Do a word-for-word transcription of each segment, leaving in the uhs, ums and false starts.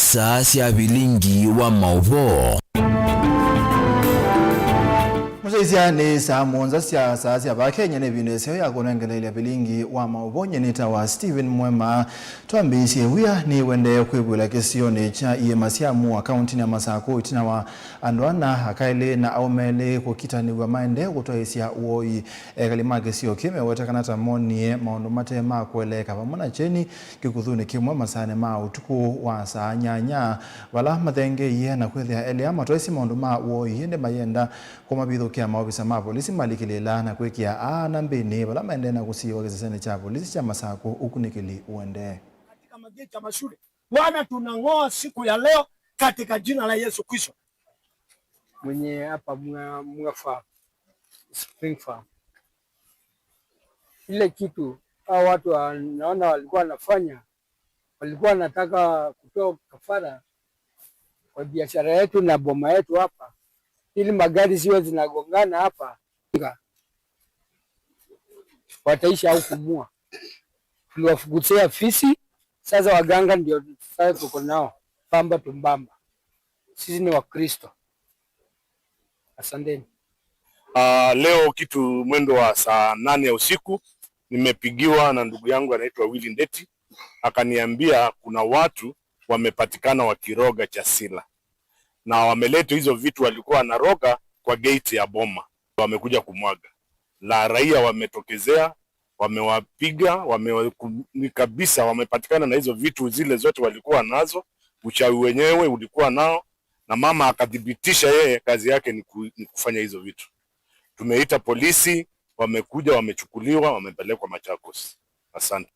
Saa sya vilingi wa maũvoo. Mũsyaĩĩsya, nĩ saa mũonza sya saa sya vaa Kenya, nĩ ĩvinda ĩseo ya kũnengeleelya vilingi wa maũvoo. Nyie nĩtawa Stephen Mwema. Twambĩĩsye wĩa, nĩwendee kwĩvw'ĩla kĩsionĩ kya iĩma sya Mua, kaũntinĩ ya Masakũ, ĩtina wa andũ ana, aka elĩ na aũme elĩ kũkitanĩw'a maendee kũtwaĩĩsya ũoi. Ekali ma kĩsio kĩĩ meweta kana ta monie maũndũ mate ma kũeleeka vamwe na kyeni kĩkuthunĩ kĩmwe masaanĩ ma ũtukũ wa saa nyanya, vala mathengeie na kwĩthĩa elĩ aa matwaĩsye maũndũ ma ũoi, ĩndĩ mayenda kũmavithũkĩa. Maovisa ma volisi malikĩlĩĩla na kwĩkĩa aa ana mbĩnĩ vala maendee na kũsiĩĩwa kĩsesenĩ kya volisi kya Masakũ. Ũkunĩkĩli ũendee. Katika mageti ya mashule. Bwana, tunang'oa siku ya leo katika jina la Yesu Kristo. Mwenye hapa Mwa-, Mwa Farm, Spring Farm. Ile kitu hao watu wa-, naona walikuwa wanafanya, walikuwa wanataka kutoa kafara kwa biashara yetu na boma yetu hapa, ili magari ziwe zinagongana hapa, wataisha au kumua. Tuliwafukuzia fisi, sasa waganga ndio sasa tuko nao, pamba tumbamba. Sisi ni Wakristo. Asanteni. Ah, leo kitu mwendo wa saa nane ya usiku, nimepigiwa na ndugu yangu anaitwa Willy Ndeti, akaniambia kuna watu wamepatikana wakiroga chasila, na wameleta hizo vitu walikuwa wanaroga kwa gate ya boma, wamekuja kumwaga, na raia wametokezea, wamewapiga, wamewa-, ku-, ni kabisa, wamepatikana na hizo vitu zile zote walikuwa nazo, uchawi wenyewe ulikuwa nao, na mama akathibitisha yeye kazi yake ni ku-, ni kufanya hizo vitu. Tumeita polisi, wamekuja, wamechukuliwa, wamepelekwa Machakos. Asante.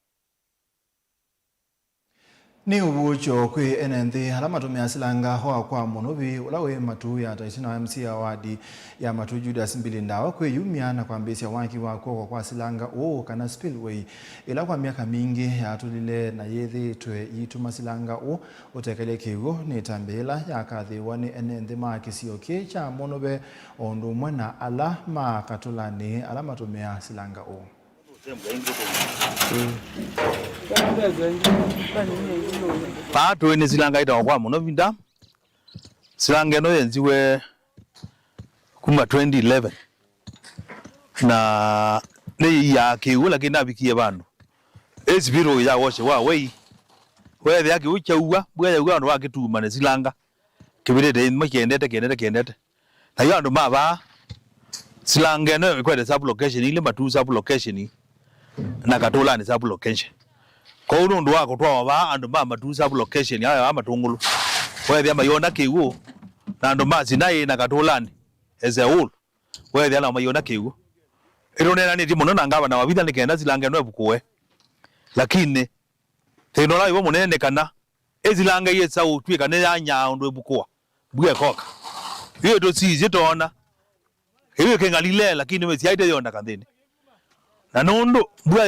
Nĩ ũvuũkyo kwĩ ene nthĩ ala matũmĩaa silanga oa kwa mũnũvi ũla wĩ Matuu ya Taiti na M C A wa wadi ya Matuu Judas Mbili Ndawa kwĩyumya na kwambĩĩsya waki wa kw'oko kwa silanga ũũ, kana spillway, ĩla kwa myaka mingĩ yatũlile na yĩthĩĩtwe yĩituma silanga ũũ ũtekelye kĩw'ũ. Nĩ ĩtambya yĩla yakathĩĩwa nĩ ene nthĩ ma kĩsio kĩĩ kya mũnũve, o ũndũ ũmwe na ala ma Katũlanĩ ala matũmĩaa silanga ũũ. Vaa tũĩ nĩ silanga ĩtawa kwa mũno vinda. Silanga ĩno yenziwe kuma twenty eleven. Na nĩyĩiaa kĩw'ũ, lakini navikie vandũ. Ĩ spillway ya wash wa wei. Weethĩa kĩw'ũ kyauwa, mbua yauwa vandũ vakĩtuuma nĩ silanga. Kĩvĩtĩte ĩmwe kĩendete, kĩendete, kĩendete. Na yo andũ ma vaa, silanga ĩno ĩkwete sub location ilĩ, Matuu sub location na Katũlanĩ sub location. Kwoou nũndũ wa kũtwawa vaa andũ ma Matuu sub location, ala vaa Matũngũlũ, weethĩa mayona kĩw'ũ, na andũ ma Sinai na Katũlanĩ as a whole, weethĩa nao mayona kĩw'ũ. Nĩtũneenanĩtye mũno na ngavana Wavitha nĩ kenda silanga ĩno ĩvukũwe. Lakini thĩna ũla wĩvo mũnene nĩ kana ĩsilanga ĩyĩsa ũtw'ĩka nĩyanyaa ũndũ ĩvukũwa, mbua ĩkoka. Yu ĩtũsisye toona. Yu ĩkĩng'alile, lakini nĩwĩsĩ yaĩte yonda kanthĩnĩ. Na nũndũ mbua